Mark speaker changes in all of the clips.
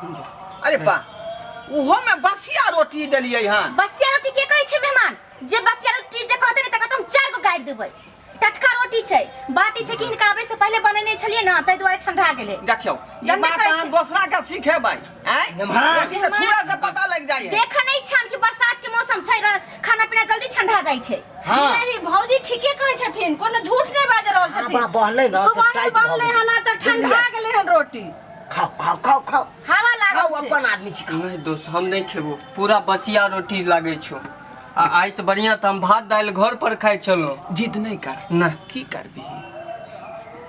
Speaker 1: अरे बा ओहो में बसिया रोटी देलियै हन।
Speaker 2: बसिया रोटी के कहै छै मेहमान? जे बसिया रोटी जे कहते ने तकर तऽ हम 4 गो गाड़ि देबै। टटका रोटी छै। बात ई छै कि हिनका आबै से पहिले बनेने छलियै ने, ताहि दुआरे ठंडा गेलै।
Speaker 1: देखियौ, ई
Speaker 2: जनबे
Speaker 1: बात
Speaker 2: करै
Speaker 1: अहाँ
Speaker 2: छै।
Speaker 1: दोसरा के सिखेबै आँय?
Speaker 3: नमहर।
Speaker 1: रोटी तऽ छुए से पता लागि जाइ है।
Speaker 2: देख नहि छन कि बरसात के मौसम छै, खाना पीना जल्दी ठंडा जाइ छै।
Speaker 3: हाँ।
Speaker 4: जीजाजी, भौजी ठीके कहै छथिन, कोनो झूठ नहि बाजि रहल छथिन।
Speaker 3: बा, बहलै न, से
Speaker 4: सुबह
Speaker 3: टाइट भऽ
Speaker 4: बनलै
Speaker 3: गेलै।
Speaker 4: हन आ तऽ ठंडा गेलै हन रोटी।
Speaker 3: खाओ खाओ खाओ खाओ।
Speaker 4: हवा लागल
Speaker 3: खाओ,
Speaker 4: छै।
Speaker 3: अपन आदमी छी, खाओ।
Speaker 5: नहीं दोस्त, हम नहीं खेबो, पूरा बसिया रोटी लागै छौ। आ आइ से बढ़िया तऽ हम भात दालि घर पर खाइ छलहुँ।
Speaker 1: जिद नहीं कर।
Speaker 5: नहीं।
Speaker 1: की करबी,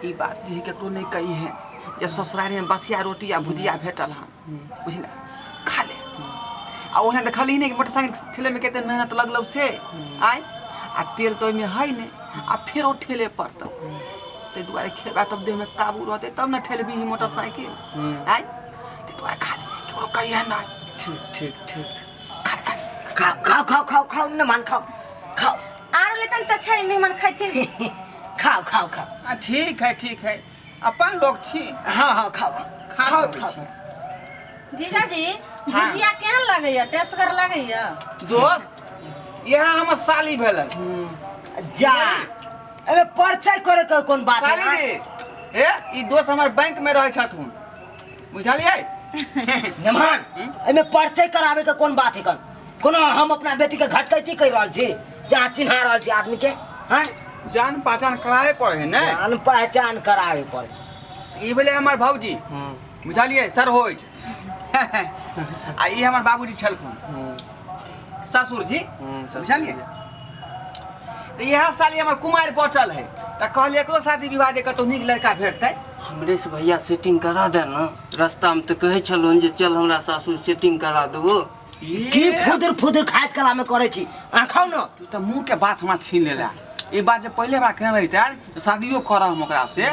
Speaker 1: ई बात जे केकरो नहीं कही है जे ससुरारी में बसिया रोटी आ भुजिया भेटल हन, बुझला? खा ले। आ ओहन देखली नहीं कि मोटरसाइकिल ठेले में कते मेहनत लगलौ से आय, आ तेल तो ओहिमे है नहीं, आ फेरो ठेले पड़तौ, ताहि दुआरे खेबा तब देह में काबू रहतै तब ने ठेलबी मोटरसाइकिल आय, ताहि दुआरे खा ले, केकरो कहिए नहीं।
Speaker 5: ठीक ठीक ठीक।
Speaker 1: खा खा।
Speaker 3: खाओ खाओ खाओ खाओ खाओ न मान, खाओ खाओ।
Speaker 2: आरो लेतन तऽ छै मेहमान खैथिन।
Speaker 3: खाओ खाओ खाओ।
Speaker 1: आ ठीक है ठीक है, अपन लोग छी।
Speaker 3: हाँ हाँ, खाओ खाओ।
Speaker 1: खा
Speaker 3: खाओ,
Speaker 1: सकै
Speaker 3: खाओ।
Speaker 1: छी।
Speaker 4: जीजाजी, भुजिया केहन लगैया? टेस्टगर लगैया?
Speaker 1: दोस्त, इएह हमर साली भेलै।
Speaker 3: जा, एमे परिचय करे के कोन बात है?
Speaker 1: साली जी, ए ई दोस्त हमर बैंक में रहै छथुन, बुझलियै?
Speaker 3: मेहमान, एमे परिचय करावे के कोन बात है? कन कोनो हम अपना बेटी के घटकैती कर रहल छी जे अहाँ चिन्हा रहल छी आदमी के? हैं?
Speaker 1: जान पहचान करावे पड़े है ने?
Speaker 3: जान पहचान करावे पड़े।
Speaker 1: ई भेलै हमर भौजी, बुझलियै, सर होइत। आ ई हमर बाबूजी छलखुन, ससुर जी, बुझलियै? तऽ इएह साल हमर कुमारि बचल है, तऽ कहलियै एकरो शादी विवाह जे कतहु नीक लड़का भेटतै।
Speaker 5: हमरे से भैया सेटिंग करा दे ना। रास्ता में तो कहै छलहुँ जे चल हमरा सासुर सेटिंग करा देबो।
Speaker 3: की फुदुर फुदुर खाइत कला में करै छी? अहाँ खाउ न।
Speaker 1: तू तऽ मुँह के बात हमरा छीन लेला। ई बात जे पहिले हमरा कहने रहितै तऽ शादियो करब हम ओकरा से।